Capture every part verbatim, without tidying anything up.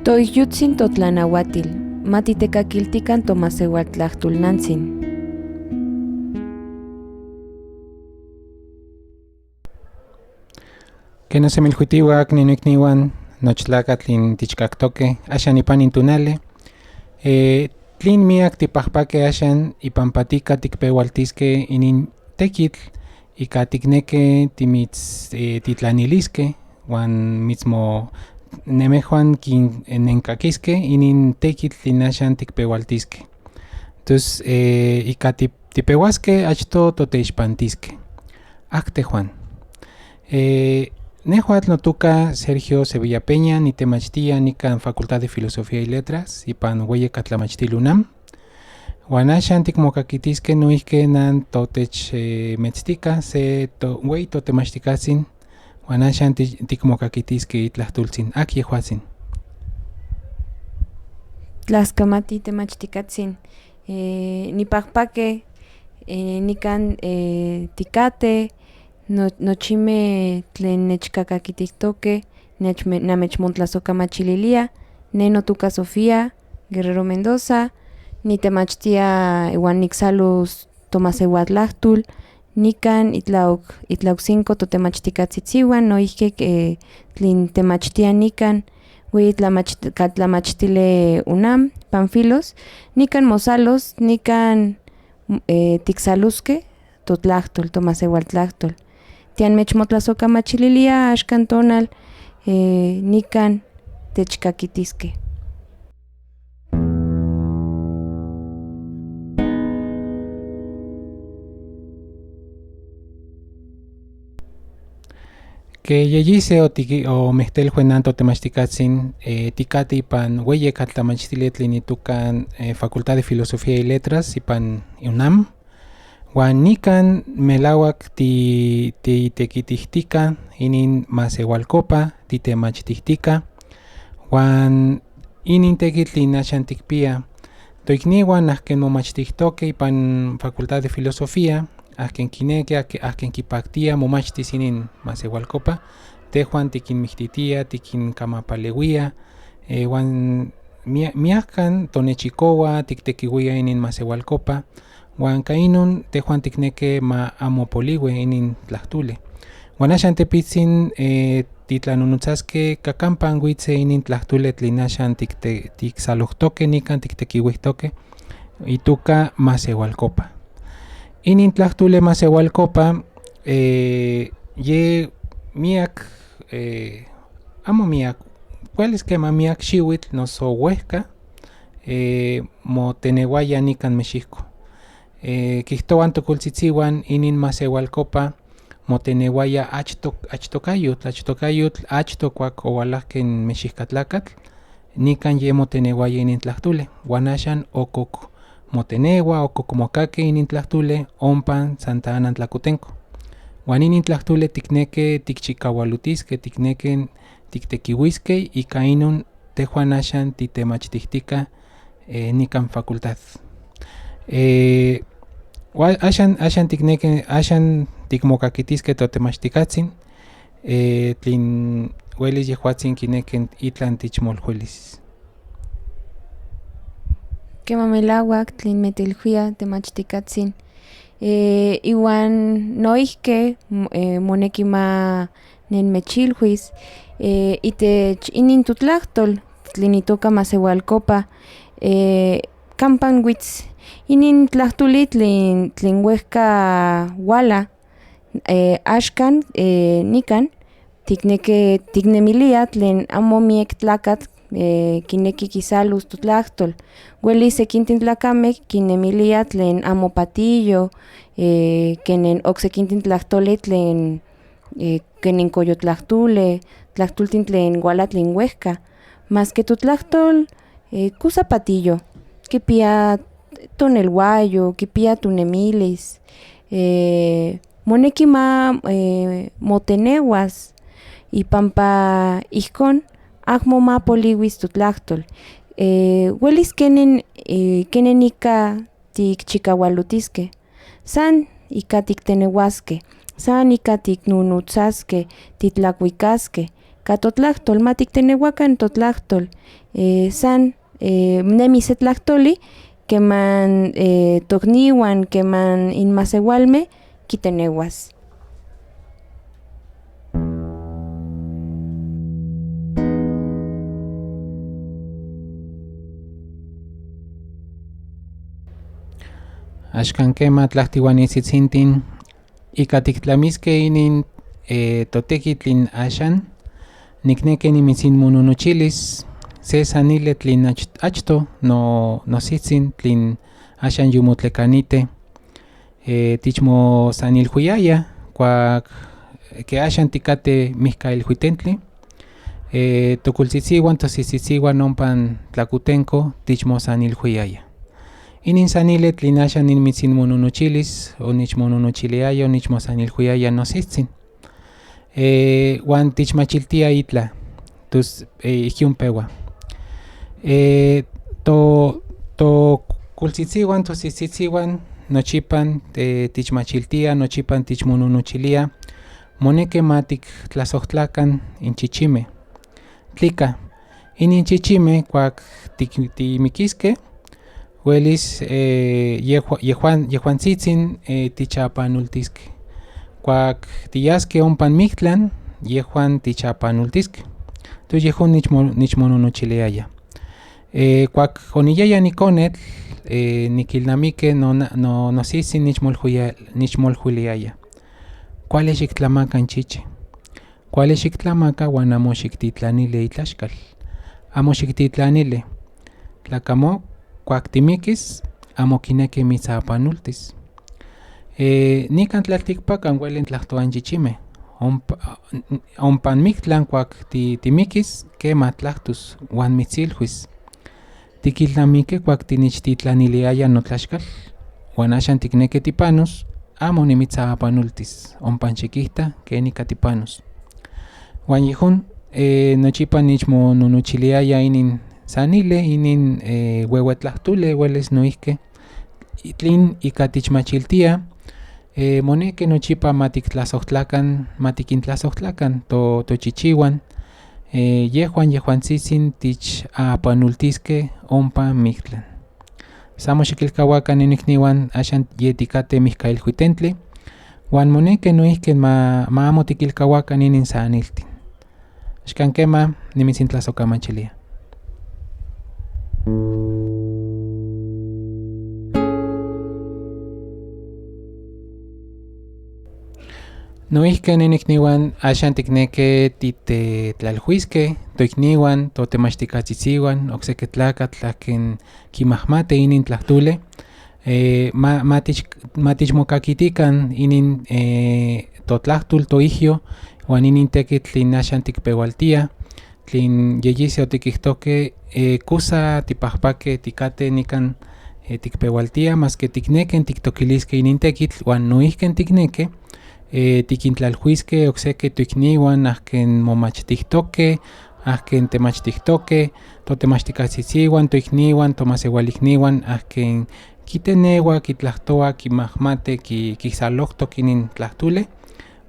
Toikyutsin to tlanahuatil, ma titekakiltikan to maseualtlajtolnantsin. Ken nosemilhuitihuak, nin noiknihuan, nochtlakatl nin tichkaktoke axan ipan nin tonali. Eh, tlin miak tipakpake axan ipan patika tikpehualtiske inin tekitl ika tikneke timits, eh, titlaniliske, huan mitsmo nemehuan kin, eh, nenkakiske inin tekitl nin axan tikpehualtiske. Tus, eh, ika tip-, tipehuaske achto toteixpantiske. Ak tehuan. Eh, nehuatl notoka Sergio Sevilla Peña, nitemachtia nikan Facultad de Filosofía y Letras ipan Hueyekat Tlamachtil UNAM. Huan axan tikmokakitiske noihke nan totech, eh, metstika se to-, huei totemachtikatsin, huan axan ti-, tikmokakitiske itlajtoltzin. Ak yehuatsin. Tlaxkamati temachtikatsin, eh, nipakpake, eh, nikan, eh, tikate, no-, nochime tlen nechkakakitijtoke, nechme-, namechmontlasokamachililia, ne notoka Sofía Guerrero Mendoza, nitemachtia huan niksalos tomaseualtlajtol, nikan itlaok, itlaok cinco totemachtikatzitsihuan, noihke, eh, tlin temachtia nikan, huei tlamach-, ka-, tlamachtile UNAM, Panfilos, nikan mosalos, nikan, eh, tiksaloske, totlajtol, tomaseualtlajtol. Tian mechmotlasokamachililia axkan tonal, eh, nikan techkakitiske. Ke yeyise o tiki-, o mehtel huenan totemachtikatsin, eh, tikate ipan Hueyekat Tlamachtile tlin nitokan, eh, Facultad de Filosofía y Letras ipan UNAM. Huan nikan melahuak ti-, titekitijtika inin maseualkopa, titemachtijtika. Huan inin tekitl nin axan tikpia. Toiknihuan, a ken momachtijtoke ipan Facultad de Filosofía, a ken kineki, a ke-, a ken kipaktia momachtis inin maseualkopa, tehuan tikinmiktitia, tikinkamapalehuia, eh, huan mia-, miakan tonechikohua tiktekihuia inin maseualkopa, huan ka inon tehuan tikneke ma amo polihui inin tlajtole. Huan axan tepitzin, eh, titlanonotsaske ka kampan huitze inin tlajtole tlin axan tikte-, tiksalohtoke nikan tiktekihuijtoke, itoka maseualkopa. Inin tlajtole maseualkopa, eh, ye miak, eh, amo miak, kuelis kema miak xiuitl noso huehka, eh, motenehuaya nikan Mexiko. Eh, kijtohuan tokoltzitsihuan inin maseualkopa motenehuaya achtok, achtokayotl, achtokayotl, achtok kuak ohualajke in mexikatlakat, nikan ye motenehuaya inin tlajtole. Huan axan okok motenehua, okok mokake inin tlajtole ompa Santa Ana Tlacotenco. Huan inin tlajtole tikneke tikchikahualotiske, tikneke tiktekihuiske, ika inon tehuan axan titemachtijtika, eh, nikan facultad. Eh, hua-, axan, axan tikneke, axan tikmokakitiske totemachtikatsin, eh, tlin huelis yehuatzin kineki itlan tichmolhuilis. Kema melahuak tlin metelhuia temachtikatsin. Eh, ihuan noihke, m-, eh, moneki ma nenmechilhuis, eh, itech inin totlajtol tlin itoka maseualkopa, eh, kampan huits inin tlajtoli tlin, tlin huehka huala, eh, axkan, eh, nikan, tikneke tiknemilia tlen amo miek tlakatl, eh, kineki kisalos totlajtol. Huelis sekintin tlakame kinemilia tlen amo patillo, eh, kenen oksekintin tlajtoli tlen, eh, kenen koyotlajtole, tlajtoltin tlen huala tlen huehka. Maske totlajtol, eh, kusa patillo, kipia tonelhuayo, kipia tonemilis, eh, moneki ma, eh, motenehuas, ipampa ijkon ahmo ma polihuis totlajtol. Eh, huelis kenen, eh, kenen ika tikchikahualotiske. San ika tiktenehuaske, san ika tiknonotsaske, titlakuikaske, ka totlahtol, ma tiktenehuakan totlahtol. Eh, san, eh, nemi se tlahtoli keman, eh, toknihuan, keman inmasehualme kitenehuas. Axkan kema, tlaktihuan isitsintin, ika tiktlamiske inin, eh, totekitl in axan, nikneki nimitsin mononochilis se sanile tlin ach-, achto no, nositsin tlin axan yu motlekanite, eh, tichmosanilhuiyaya, kuak ke axan tikate mihka ilhuitentli, eh, tokultsitzihuan, tosisitsihuan ompan tlakutenko tichmosanilhuiyaya. Inin sanile tlin axan nimitsin mononochilis, o nichmononochiliaya, o nichmosanilhuiyaya nositsin. Eh, huan tichmachiltia itla. Tus, eh, ikion pehua. Eh, to, tokultsitzihuan, tosisitsihuan, nochipan, eh, tichmachiltia, nochipan tichmononochilia, moneki ma tiktlasojtlakan in chichime. Tlika, inin chichime kuak ti-, timikiske, huelis, eh, yehua-, yehuan-, yehuantsitsin, eh, tichapanoltiske. Kuak tiyaske ompan miktlan, yehuan tichapanoltiske. Tus yehun nichmo-, nichmononochiliaya. Eh, kuak oniyaya nikonetl, eh, nikilnamiki no na-, no, nositsin nichmolhuiya-, nichmolhuiliaya. Kuali xiktlamaka in chichi. Kuali xiktlamaka huan amo xiktitlanili itlashkal. Amo xiktitlanili. Tlakamo, kuak timikis, amo kineki mitsapanoltis. Eh, nikan tlaltikpakan hueli tlahtoa in chichime. Ompa-, ompan miktlan kuak ti-, timikis, kema tlahtos huan mitsilhuis. Tikilnamiki kuak tinichtitlaniliaya notlashkal, huan axan tikneki tipanos, amo nimitsapanoltis, ompan xikijta kenika tipanos. Huan yehun, eh, nochipa nichmononochiliaya inin sanile, inin, eh, huehue tlahtole, hueles noihki, tlin ika tichmachiltia, eh, moneki nochipa ma tiktlasojtlakan, ma tikintlasojtlakan to-, tochichihuan, eh, yehuan, yehuantsitsin tichapanoltiske ompa miktlan. San amo xikilkahuakan non iknihuan, axan yetikate mihka ilhuitentli, huan moneki noihki ma, ma amo tikilkahuakan inin saniltin. Axkan kema, nimitzintlasojkamachilia. Noihki non iknihuan, axan tikneki titetlalhuiske toiknihuan, totemachtikajtzitzhihuan, okseki tlakatl aken kimahmati inin tlahtole, eh, ma, ma tich-, ma tichmokakitikan inin, eh, totlahtol, toihyo, huan inin tekitl tlin axan tikpehualtia, tlin yeyise otikijtoke, eh, kusa tipajpake tikate nikan, eh, tikpehualtia, maske tikneki tiktokiliske inin tekitl, huan noihki tikneki, eh, tikintlalhuiske okseki toiknihuan aken momachtijtoke, aken temachtijtoke, totemachtikajtzitzhihuan, toiknihuan, tomasehualiknihuan, aken kitenehua, kitlajtoa, kimahmati, ki-, kisalojtok inin tlahtole,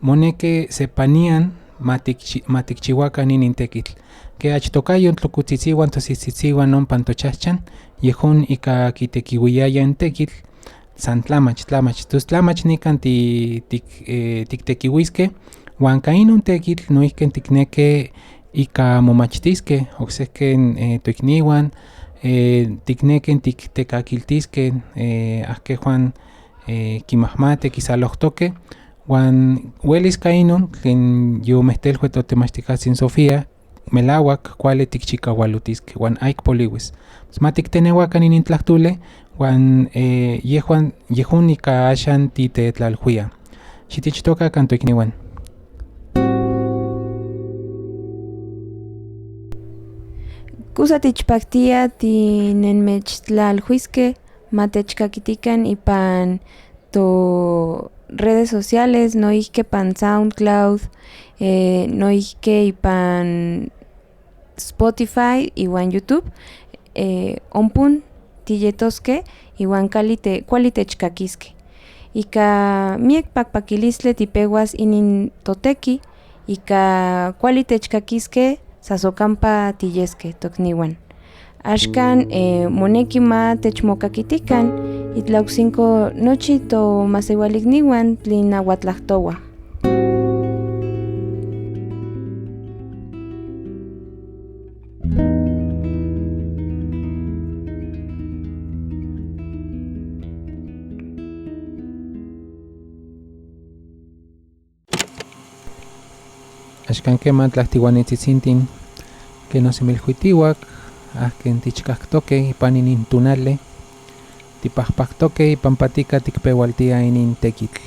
moneki sepanian ma tikchi-, ma tikchihuakan inin tekitl. Ke achtokayo in tlokotsitzihuan, tosisitsitzihuan ompa tochajchan, yehon ika kitekihuiyaya in tekitl, san tlamach, tlamach. Tus tlamach nikan ti-, tik-, eh, tiktekihuiske, huan ka inin tekitl noihki tikneki ika momachtiske okseki, eh, toiknihuan, eh, tikneki tiktekakiltiske, eh, akehuan, eh, kimahmati, kisalojtoke, huan huelis ka inin ken yomehtelhui totemachtijkajtzin Sofía, melahuak kuali tikchikahualotiske huan aik polihuis. Pues ma tiktenehuakan inin tlahtole, huan, eh, yehuan, yehon ika axan titetlalhuia. Xitichtokakan toiknihuan. Kusa tichpaktia tinenmechtlalhuiske, ma techkakitikan ipan to redes sociales, noihki ipan SoundCloud, eh, noihki ipan Spotify ihuan YouTube, eh, ompun tiyetoske, ihuan kuali te-, kuali techkakiske. Ika miek pakpakilistli tipehuas inin toteki, Ika kuali techkakiske, saso kampa tiyeske tokniwan. Axkan, eh, moneki ma techmokakitikan, itlauksingko nochi tomaseualikniwan tlin nahuatlaktohua. Axkan kema, tlaktiuan itsitsintin, ken nosimilhuitihuak, a ken tichkaktoke ipan inin tonali, tipakpaktoke ipan patika tikpehualtia inin tekitl.